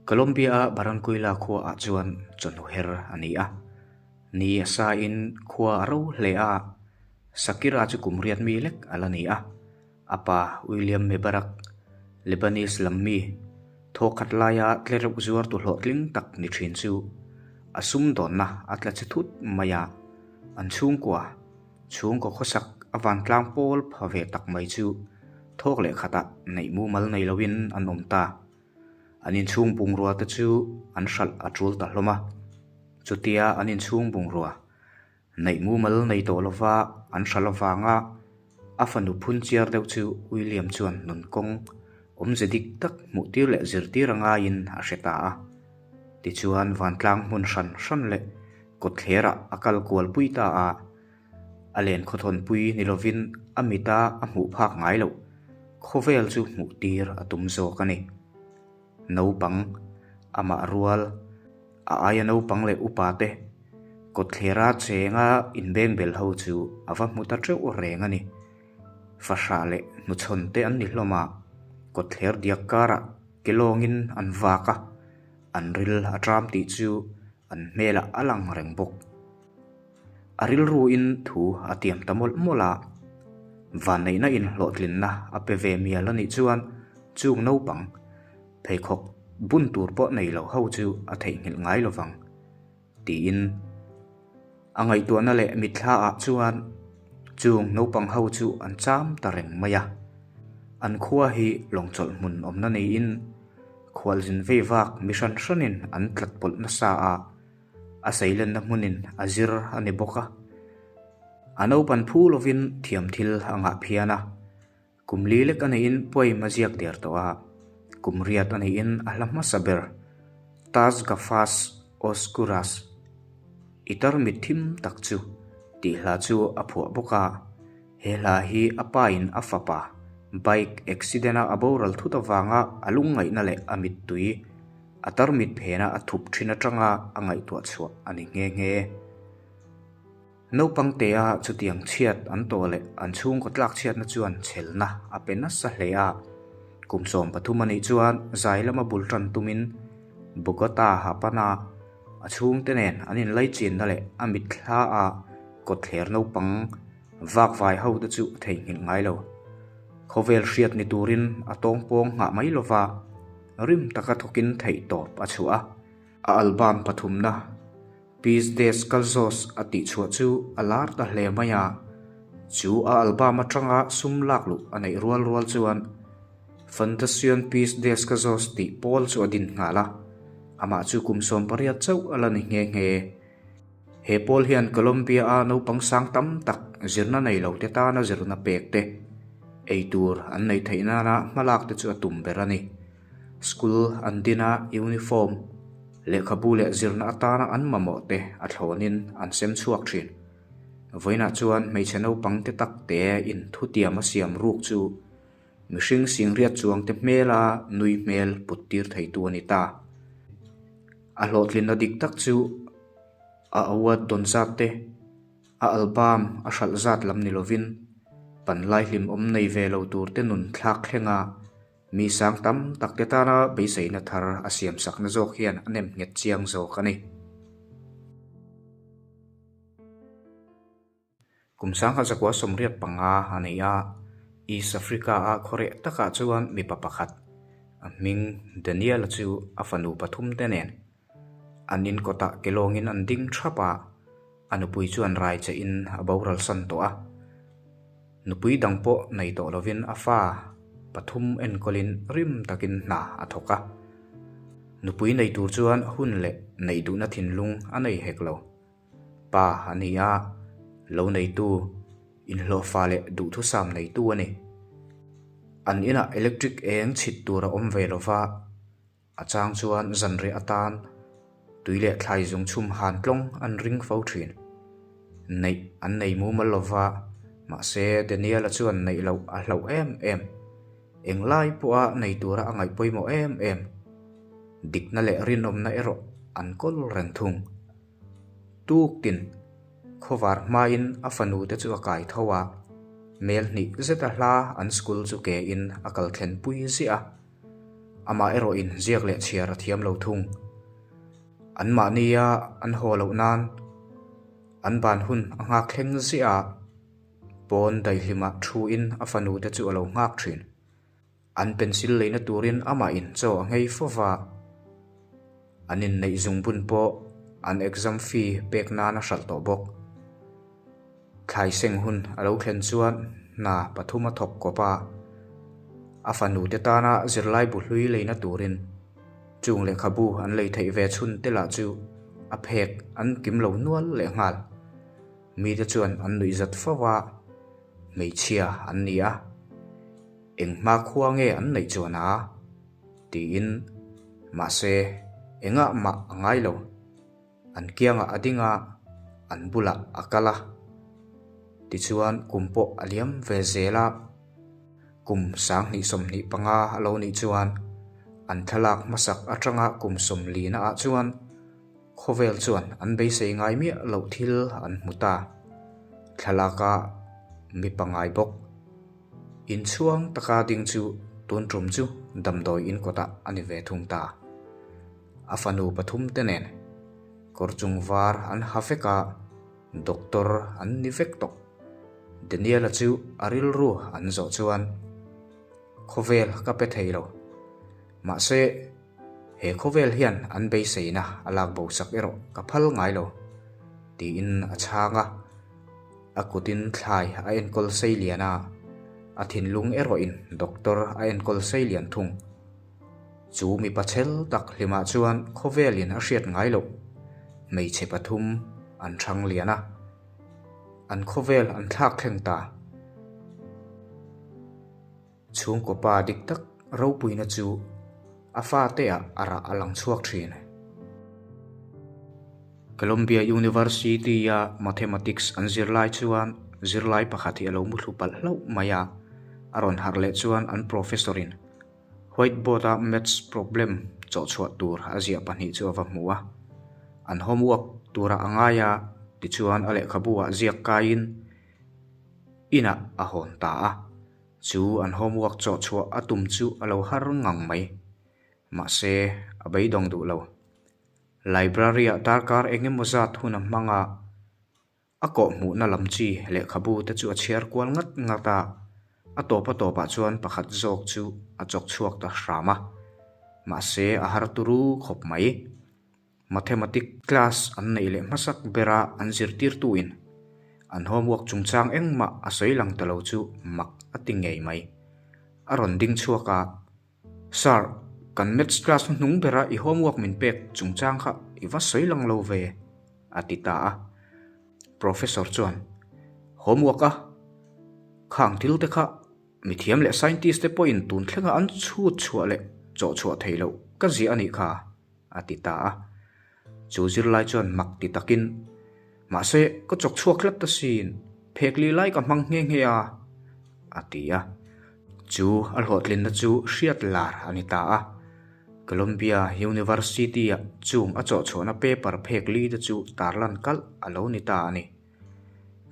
Colombia-a Barranquilla khuaah chuan chawhnu her a ni a. Ni a sain khua a ro hle a, Shakira chu kum riat mi lek a la ni a. A pa William Mebarak, Lebanese lam mi, thawkhat laia tlereuh zuartu hlawhtling tak ni thin chu a sumdawnna a tla che thut mai a, an chhungkua, chhungkaw khawsak a vantlang pawl pha ve tak mai chu thawk leh khatah neih mumal nei loin an awm ta. An inchhung bungrua te chu an hralh a tul ta hlawm a, chutia an inchhung bungrua neih mumal nei tawh lova an hralh avanga a fanu phun chiar deuh chu William chuan nun kawng awmze dik tak hmuh tir leh zirtir a ngaiin a hre ta a. Tichuan vantlang hmun hran hran leh kawtthlerah a kal kual pui ta a. A len khawthawnpui ni lovin a mita a hmuh phak ngai loh khawvel chu hmuh tir a tum zawk a ni. Naupang, amah rual, a aia naupang leh upa te kawtthlera chenga inbengbel ho chu a va hmu ta teuh reng a ni. Fahrah leh hnuchhawn te an ni hlawm a, kawtthler diak karah ke lawngin an vak a, an ril a ṭam tih chu an hmelah a lang reng bawk. A rilruin thu a tiam ta mawlh mawlh a, vanneihna inhlawhtlinna a pe ve mial a nih chuan chung naupang pheikhawk bun tur pawh nei lo ho chu a theihnghilh ngai lo vang tiin a ngaihtuahna leh mitthla ah chuan chung naupang ho chu an cham ta reng mai a. An khua hi lawngchawlh hmun awmna niin khualzin vei vak mi hran hranin an tlat pawlh nasa a. A seilenna hmunin a zir a ni bawk a. A naupan phu lovin thiam thil a ngah phian a. Kum li lek a neihin poem a ziak der tawh a. Kum riat a neihin a hla hmasa ber, Tas Gafas Oscuras, I tarmit thim tak chu, tih hla chu a phuah bawk a. He hla hi a pain a fapa bike accident-a a boral thut avanga a lungngaihna leh a mittui a tarmit phena a thup thin atanga a ngaihtuah chhuah a ni nghe nghe. Naupang tea chutiang chhiat an tawh leh an chhungkaw tlak chhiatna chuan chhelna a pe nasa hle a. Kum 13 a nih chuan zai lama bul tan tumin Bogota ha pana a chhungte nen an inlaichinna leh a mitthla a kawtthler naupang Vakvai ho te chu a theihnghilh ngai lo. Khawvel hriat ni turin a tawngpawng nghah mai lova, rim taka thawkin theihtawp a chhuah a. A album pathumna, Peace Descalzos a tihchhuah chu a lar ta hle mai a. Chu a album atanga sum lak luh a neih rual rual chuan Fundación Peace Descalzos tih pawl chu a din nghal a. Amah chu kum 18 chauh a la ni nghe nghe. He pawl hian Colombia-a naupang sang tam tak zirna nei lo te tana zirna pek te, ei tur an neih theih nana hmalak te chu a tum ber a ni. School an din a, uniform, lehkhabu leh zirna atana an mamawh te a thlawnin an sem chhuak thin. Vawiinah chuan hmeichhe naupang te tak te in thutiam a siam ruk chu mihring singriat chuang te hmela nui hmel put tir theitu a ni ta. A hlawhtlinna dik tak chu a award dawn zat te, a album a hralh zat lam ni lovin, panlai hlimawm nei ve lo tur te nun thlak thlenga mi sang tam tak te tana beiseina thar a siam sakna zawk hian a nem nghet chiang zawk a ni. Kum 1985 a nei a, East Africa-a khawreh takah chuan mipa pakhat, a hming Daniel-a chu a fanu pathum te nen an inkawtah ke lawngin an ding thap a, a nupui chuan rai che in a boral san tawh a. Nupui dang pawh nei tawh lovin a fa pathum enkawlin rim takin hna a thawk a. Nupui nei tur chuan hun leh neih duhna thinlung a nei hek lo. Pa a ni a, lo neitu, inhlawhfa leh duhthusam neitu a ni. An inah electric eng chhit tur a awm ve lo va, a chang chuan zanriah atan tui leh thlai zung chhum han tlawng an ring fo thin. Neih an nei mumal lo va, mahse Daniel-a chuan neih loh a hlauh em em. Englai pawha nei tura a ngaih pawimawh em em. Dikna leh rinawmna erawh an kawl reng thung. Tuktin khawvar hmain a fanu te chu a kai tho a, mel hnih zeta hla an school chu ke in a kal thlen pui ziah a. Amah erawhin ziak leh chhiar a thiam lo thung. Anmahnia an haw loh nan an ban hun a nghak thleng ziah a, pawn daihlimah thuin a fanu te chu a lo nghak thin. An pencil leina turin amahin chaw a nghei fo va, an inneih zungbun pawh an exam fee pek nan a hralh tawh bawk. Thlai seng hun a lo thlen chuan hna pathum a thawk kawp a, a fanu te tana zirlai bu hlui leina turin chung lehkhabu an lei theih ve chhun te lah chu a phek an kim lo nual leh nghal. Mite chuan an nuihzat fo va, hmeichhia an ni a. Eng hma khua nge an neih chuan a? tiin mahse engah mah a ngai lo. An kiangah a ding a, an bulah a kal a. Tichuan kum pawh a liam ve zel a, kum 2025 a lo nih chuan an thlalak hmasak atanga kum 40 ah chuan Khawvel chuan an beisei ngai miah loh thil an hmu ta. Thlalaka mi pangai bawk. Inchhuang taka ding chu tun tum chu damdawi in kawtah a ni ve thung ta. A fanu pathum te nen kawr chung var an ha vek a, doctor an ni vek tawh. Daniel-a chu a rilru an zawh chuan khawvel ka pe thei lo. Mahse. He khawvel hian an beiseina a lak bo sak erawh ka phal ngai lo, tiin a chhang a. A kutin thlai a enkawl sei lian a, a thinlung erawhin doctor a enkawl sei lian thung. Chu mipa chhel tak hlimah chuan khawvelin a hriat ngai loh hmeichhe pathum an thang lian a, an khawvel an thlak thleng ta. Chhungkaw pa dik tak ropuina chu a fate-ah a rah a lang chhuak thin. Columbia University-a Mathematics an zir lai chuan zirlai pakhat hi a lo muthlu palh hlauh mai a, a rawn harh leh chuan an professor-in whiteboard-a maths problem chawhchhuah tur a ziah pahnih chu a va hmu a. An homework turah a ngai a, tichuan a lehkhabu-ah ziak kaiin inah a hawn ta a. Chu an homework chawh chhuah a tum chu a lo har ngang mai. Mahse, a beidawng duh lo. Library-ah darkar eng emaw zat hun a hmang a, a kawhhmuhna lam chi lehkhabu te chu a chhiar kual ngat ngat a, a tawp a tawpah chuan pakhat zawk chu a chawk chhuak ta hram a. Mahse, a har turu khawp mai. Mathematic class an neih leh hmasak bera an zirtirtuin an homework chungchang engmah a sawi lang ta lo chu mak a ti ngei mai. A rawn ding chhuak a, Sir, kan maths class hnuhnung bera i homework min pek chungchang kha i va sawi lang lo ve, a ti ta a. Professor chuan, Homework a? Khang thil te kha Mithiam leh scientist te pawhin tun thlenga an chhut chhuah leh chawh chhuah theih loh ka ziah a nih kha, a ti ta a. Chu zirlai chuan mak ti takin, Mahse, ka chawk chhuak tlat ta sin, phek li lai ka hmang nghe nghe a, a ti a. Chu a hlawhtlinna chu hriat lar a ni ta a. Columbia University-ah chung a chawh chhuahna paper phek li te chu tarlan kalh a lo ni ta a ni.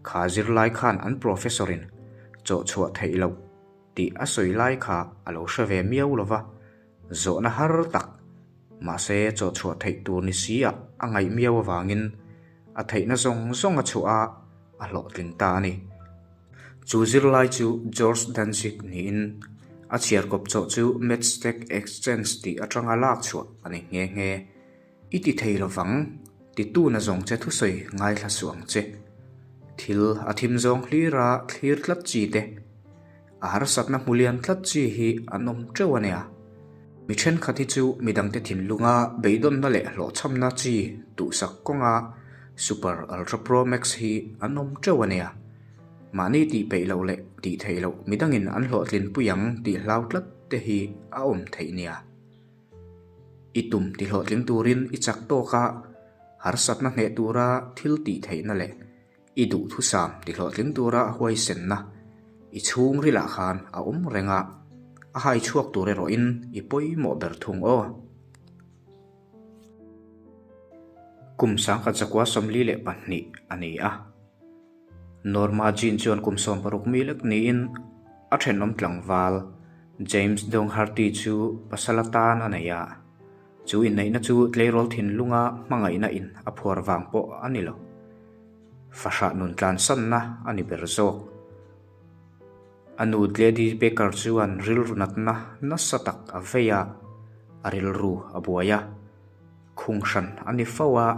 Kha zirlai khan an professor-in chawh chhuah theih loh tih a sawi lai kha a lo hre ve miau lo va, zawhna har tak, mahse chawh chhuah theih tur ni si ah a ngaih miau avangin a theihna zawng zawng a chhuah a, a hlawhtling ta a ni. Chu zirlai chu George Danzig niin a chhiarkawp chawh chu Matchstick Exchange tih atanga lak chhuah a ni nghe nghe. I ti thei lovang, titu na zawng che thusawi ngaithla suh ang che. Thil a thim zawng hlira thlir tlat chi te, a harsatna hmu lian tlat chi hi an awm teuh a nia. Mi thenkhat hi chu midangte thinlunga beidawnna leh hlawhchhamna chi duhsak kawnga Super Ultra Pro Max hi an awm teuh a nia. Mahni tih peih loh leh tih theih loh midangin an hlawhtlinpui ang tih hlau tlat te hi a awm theih nia. I tum ti hlawhtling turin i chak tawk a, harsatna hneh tura thil tih theihna leh i duhthusam ti hlawhtling tura huaisenna i chhungrilah khan a awm reng a, a hai chhuak tur erawhin i pawimawh ber thung aw. Kum 1942 a ni a. Norma Jean chuan kum 60 mi lek niin a thenawm tlangval. James Dongharty chu pasal atan a nei a, chu inneihna chu tleirawl thinlunga hmangaihna in a phuar vang pawh a ni lo. Fahrah nun tlansanna a ni ber zawk. A nu Gladys Baker chuan rilru natna nasa tak a vei a, a rilru a buai a, khung hran a ni fo a.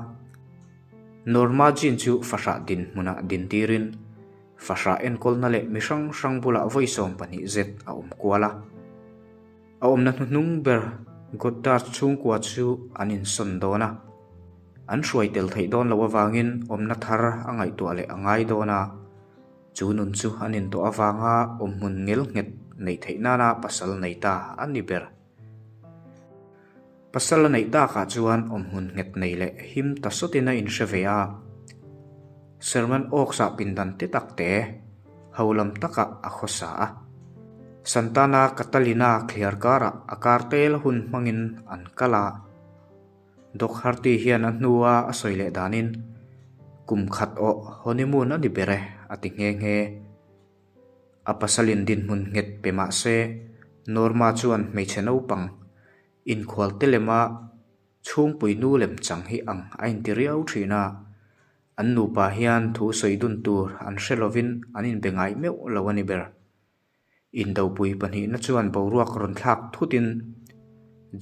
Norma Jean chu fahrah dinhmunah dintirin Fahrah enkawlna leh mi hrang hrang bulah vawi 12 zet a awm kual a. A awmna hnuhnung ber Goddard chhungkua chu an insawn dawn a. An hruai tel theih dawn loh avangin awmna thar a ngaihtuah leh a ngai dawn a. Chu nun chu an intuah avanga awmhmun ngelnghet neih theih nana pasal nei ta a ni ber. Pasal a neih takah chuan awmhmun nghet nei leh him ta sawtin a inhre ve a. Sherman Oaks-ah pindan te tak te ho lam takah a khawsa a. Santana Catalina thliar karah a kar tel hun hmangin an kal a. Doc Harty hian a hnua a sawi leh danin, Kum khat awh honeymoon a ni ber e, a ti nghe nghe. A pasalin dinhmun nghet pe mah se, Norma chuan hmeichhe naupang inkhual te lema chhungpui nu lem chang hi ang a inti riau thin a. An nupa hian thu sawi dun tur an hre lovin an inbe ngai meuh lo a ni ber. Indopui pahnihna chuan boruak rawn thlak thutin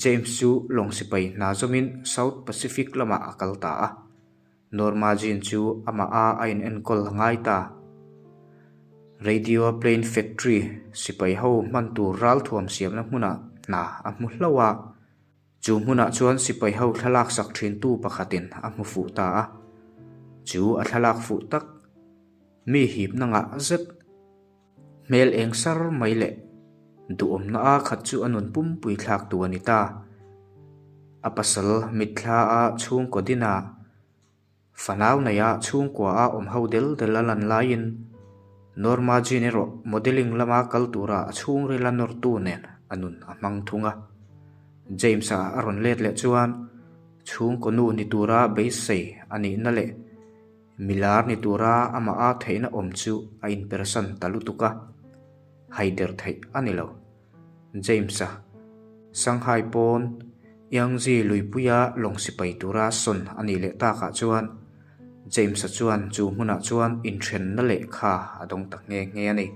James chu lawng sipai hna zawmin South Pacific lamah a kal ta a. Norma Jean chu amah a a inenkawl a ngai ta. Radio Plane Factory sipai ho hman tur ralthuam siamna hmunah hna a hmu hlauh a. Chu hmunah chuan sipai ho thlalak sak thintu pakhatin a hmu fuh ta a. Chu a thlalak fuh tak mi hipna ngah zet. Hmel eng sar mai leh duhawmna a khat chu a nun pumpui thlak tu a ni ta. A pasal mitthla a chhungkaw dina fanau neia chhungkua a awm ho del del a lan laiin Norma Jean erawh modelling lama kal tura a chhungrila nawrtu nen a nun a hmang thung a. James-a a rawn let leh chuan chhungkaw nu ni tura beisei a nihna leh Milar ni tura amah a theihna awm chu a inpersan ta lutuk a, haider theih a ni lo. James-a, Shanghai pawn Yangtze luipuia lawng sipai tura sawn a nih leh takah chuan James-a chuan chu hmunah chuan inthenna lehkha a dawng ta nghe nghe a ni.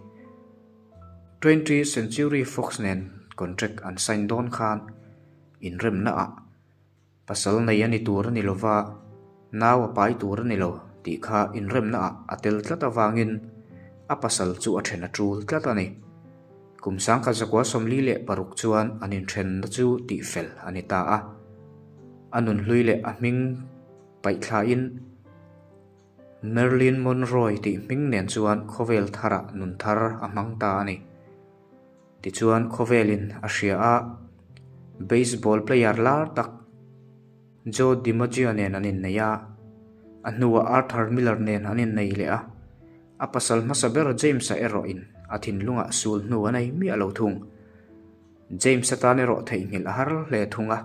Twentieth Century Fox nen contract an sign dawn khan inremna ah Pasal nei a ni tur a ni lova, nau a pai tur a ni lo tih kha inremna ah a tel tlat avangin a pasal chu a then a tul tlat a ni. Kum 1946 chuan an inthenna chu tihfel a ni ta a. A nunhlui leh a hming paihthlain Marilyn Monroe tih hming nen chuan khawvel tharah nun thar a hmang ta a ni. Tichuan khawvelin a hria a, baseball player lar tak Joe DiMaggio nen an innei a, a hnuah Arthur Miller nen an innei leh a, a pasal hmasa ber James-a erawhin a thinlungah sul hnu a nei miah lo thung. James-a tan erawh theihnghilh a har hle thung a,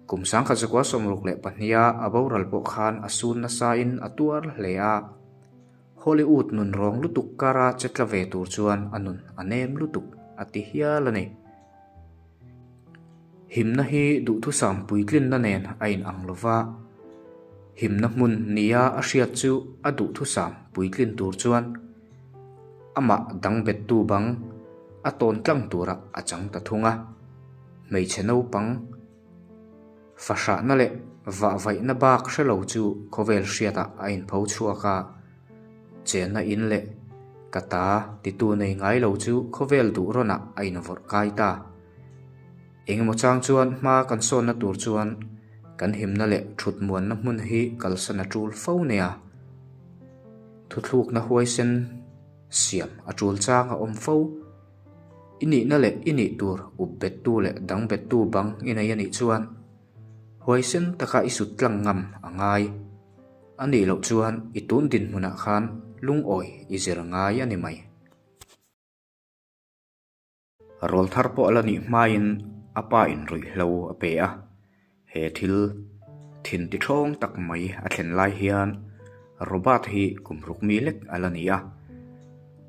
kum 1962-a a boral pawh khan a sun nasain a tuar hle a. Hollywood nun rawng lutuk kara che tla ve tur chuan a nun a nem lutuk a ti hial a ni. Himna hi duhthusam puitlinna nen a inang lo va, himna hmun nia a hriat chu a duhthusam puitlin tur chuan amah dangbettu bang a tawn tlang turah a chang ta thung a, hmeichhe naupang, Fahrahna leh vahvaihna bak hre lo chu khawvel hriatah a inpho chhuak a, chenna in leh ka ta titu nei ngai lo chu khawvel duh rawnah a invawrh kai ta. Engemaw chang chuan hma kan sawnna tur chuan kan himna leh thut muanna hmun hi kalsan a tul fo nia. Thuthlukna huaisen siam a tul chang a awm fo. I nihna leh i nih tur up bettu leh dang bettu bang i nei a nih chuan huaisen taka i sut tlang ngam a ngai. A nih loh chuan i tun dinhmunah khan lungawi i zir ngai a ni mai. Rawl thar pawh a la nih hmain a pa in ruihhlo a pe a, he thil thin ti thawng tak mai a thlen lai hian Robert hi kum ruk mi lek a la ni a.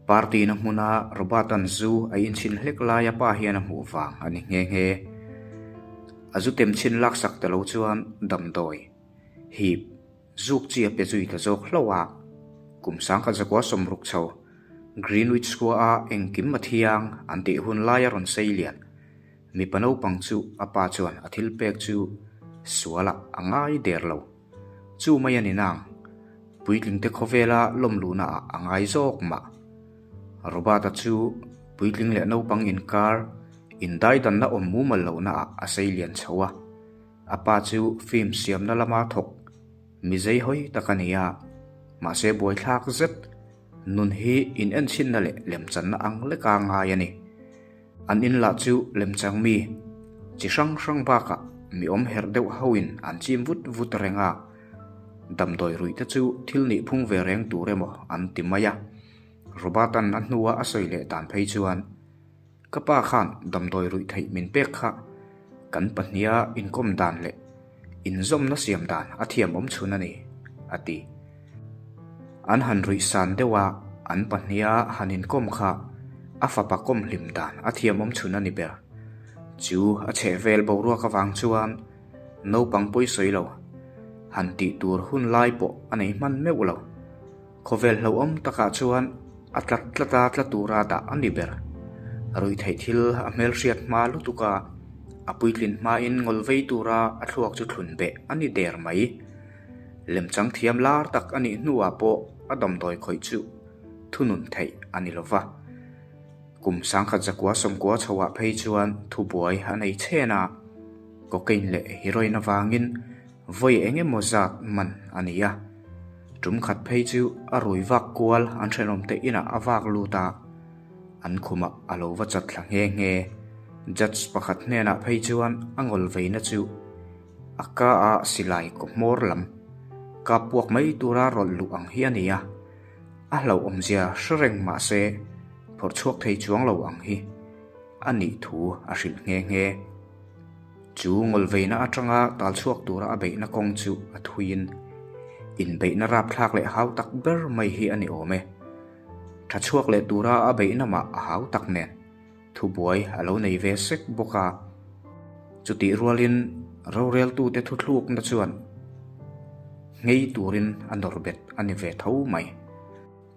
Party na hmuna Robert-a'n zu a inchhin hlek lai a pa hian a hmuh vang a ni nghe nghe. A zu tem chhin laksak ta lo chuan damdawi, hip, zuk chi a pe zui ta zawk hlauh a. Kum 1960 chho Greenwich khua a engkim a thiang an tih hun lai a rawn sei lian. Mipa naupang chu a pa chuan a thil pek chu sualah a ngai der lo. Chu mai a ni nang, puitlingte khawvela lawmluhna ah a ngai zawk mah. Robert-a chu puitling leh naupang inkar indaidanna awm mumal lohna ah a sei lian chho a. A pa chu film siamna lama thawk mi zei hawi tak a ni a, mahse buaithlak zet nun hi inenchhinna leh lemchanna ang leka ngai a ni. An in lah chu lemchang mi chi hrang hrang bakah mi awm herh deuh hoin an chim vut vut reng a, damdawi ruih te chu thil nih phung ve reng tur emaw an ti mai a. Robert-a'n a hnua a sawi leh dan phei chuan, Ka pa khan damdawi ruih theih min pek kha kan pahniha inkawm dan leh inzawmna siam dan a thiam awm chhun a ni, a ti. An han ruih san deuh a, an pahniha han inkawm kha a fapa kawm hlim dan a thiam awm chhun a ni ber. Chu a chheh vel boruak avang chuan naupang pawi sawi lo, han tih tur hun lai pawh a nei hman meuh lo. Khawvel hlauhawm takah chuan a tlat tlata tla tura dah a ni ber. Ruihtheih thil a hmelhriat hma lutuk a, a puitlin hmain ngawl vei tura a thluak chu thlun beh a ni der mai. Lemchang thiam lar tak a nih hnuah pawh a damdawi khawih chu thunun theih a ni lova. Kum 1990 chhoah phei chuan thubuai a nei chhen a, cocaine leh heroin avangin vawi eng emaw zat man a ni a. Tum khat phei chu a rui vak kual an thenawmte inah a vak lut a, an khumah a lo va chat thla nghe nghe. Judge pakhat hnenah phei chuan a ngawl veina chu a ka a silai kaw hmawr lam kap puak mai tura rawlh luh ang hi a ni a, a hlauhawmzia hre reng mah se phawrh chhuak thei chuang lo ang hi a nih thu a hrilh nghe nghe. Chu ngawlveina atanga tal chhuak tura a beihna kawng chu a thuiin inbeihna rapthlak leh hau tak ber mai hi a ni awm e. Tha chhuak leh tura a beihna mah a hau tak nen thubuai a lo nei ve sek bawk a. Chutih rualin roreltute thuthlukna chuan nghei turin a nawr bet a ni ve tho mai.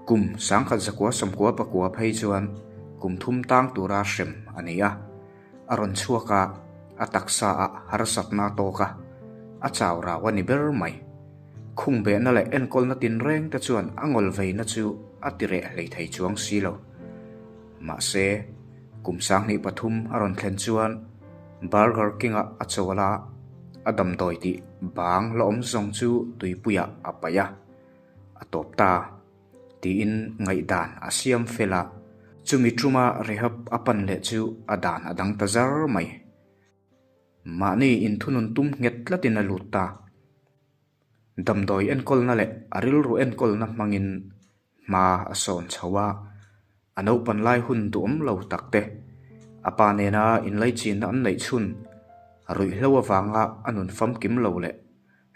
Kum 1999 phei chuan kum thum tang tura hrem a ni a. A rawn chhuak a, a taksa ah harsatna a tawk a, a chau rau a ni ber mai. Khung behna leh enkawlna tinreng te chuan a ngawl veina chu a ti reh hlei thei chuang si lo. Mahse, kum 2003 a rawn thlen chuan Burger King-ah a chawl a, a damdawi tih bang la awm zawng chu tuipuiah a paih a, a tawp ta. Tiin ngaihdan a siam fel a, chumi tuma rehab a pan leh chu a dan a dang ta zar mai. Mahni inthunun tum nghet tlatin a lut ta. Damdawi enkawlna leh a rilru enkawlna hmangin hma a sawn chho a, a naupan lai hun duhawm lo tak te, a pa nena inlaichinna an neih chhun ruihhlo avanga a nun famkim lo leh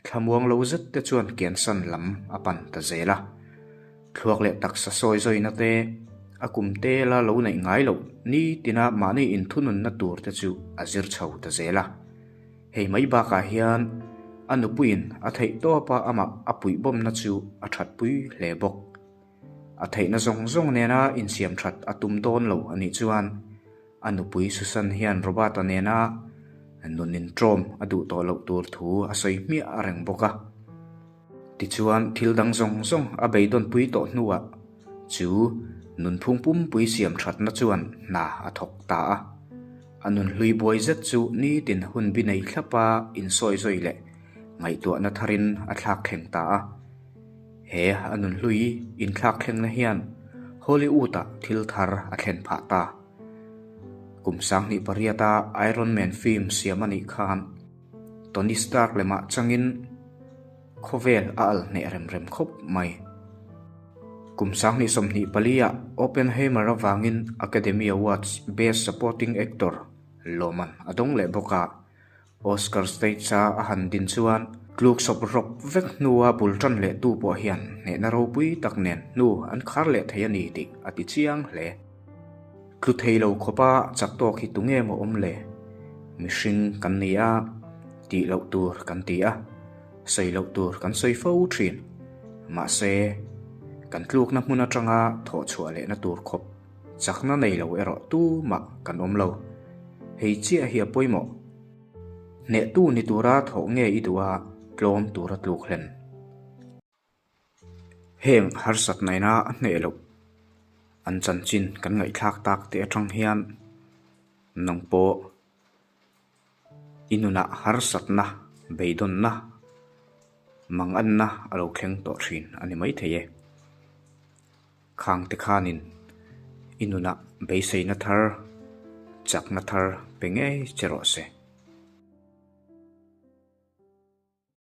Thlamuang lo zet te chuan kiansan lam a pan ta zel a. Thluak leh taksa sawi zawina te, a kum te la lo neih ngai loh nitina mahni inthununna tur te chu a zir chho ta zel a. Hei mai bakah hian a nupuiin a theih tawpa amah a puihbawmna chu a thatpui hle bawk. A theihna zawng zawng nena insiam that a tum dawn lo a nih chuan a nupui Susan hian Robert-a nena nun intawm a duh tawh loh tur thu a sawi hmiah a reng bawk a. Tichuan thil dang zawng zawng a beidawnpui tawh hnuah chu nunphung pumpui siam thatna chuan hna a thawk ta a. A nunhlui buai zet chu nitin hun bi nei thlapa insawi zawi leh ngaihtuahna tharin a thlak thleng ta a. He a nunhlui inthlak thlengna hian Hollywood-ah thil thar a thlen phah ta. Kum 2008-a Iron Man film siam a nih khan Tony Stark lemah changin khawvel a al hneh rem rem khawp mai. Kum 2024-ah Oppenheimer avangin Academy Awards Best Supporting Actor lawmman a dawng leh bawk a, Oscar stage-a a han din chuan. Tluk sawp rawp vek hnua bul tan leh tu pawh hian hnehna ropui tak nen hnu an khar leh thei a ni tih a ti chiang hle. Tlu thei lo khawpa chak tawk hi tunge maw awm le? Mihring kan ni a, tih loh tur kan ti a, sawi loh tur kan sawi fo thin. Mahse, kan tlukna hmun atanga thawh chhuah lehna tur khawp chakna nei lo erawh tumah kan awm lo. Hei chiah hi a pawimawh. Hnehtu ni tura thawh nge i duh a, tlawm tura tluk hlen. Heng harsat naina a hneh loh an chanchin kan ngaihthlak tak te atang hian nang pawh i nunah harsatna, beidawnna, manganna a lo thleng tawh thin a ni maithei e. Khang te khanin i nunah beiseina thar, chakna thar pe ngei che rawh se.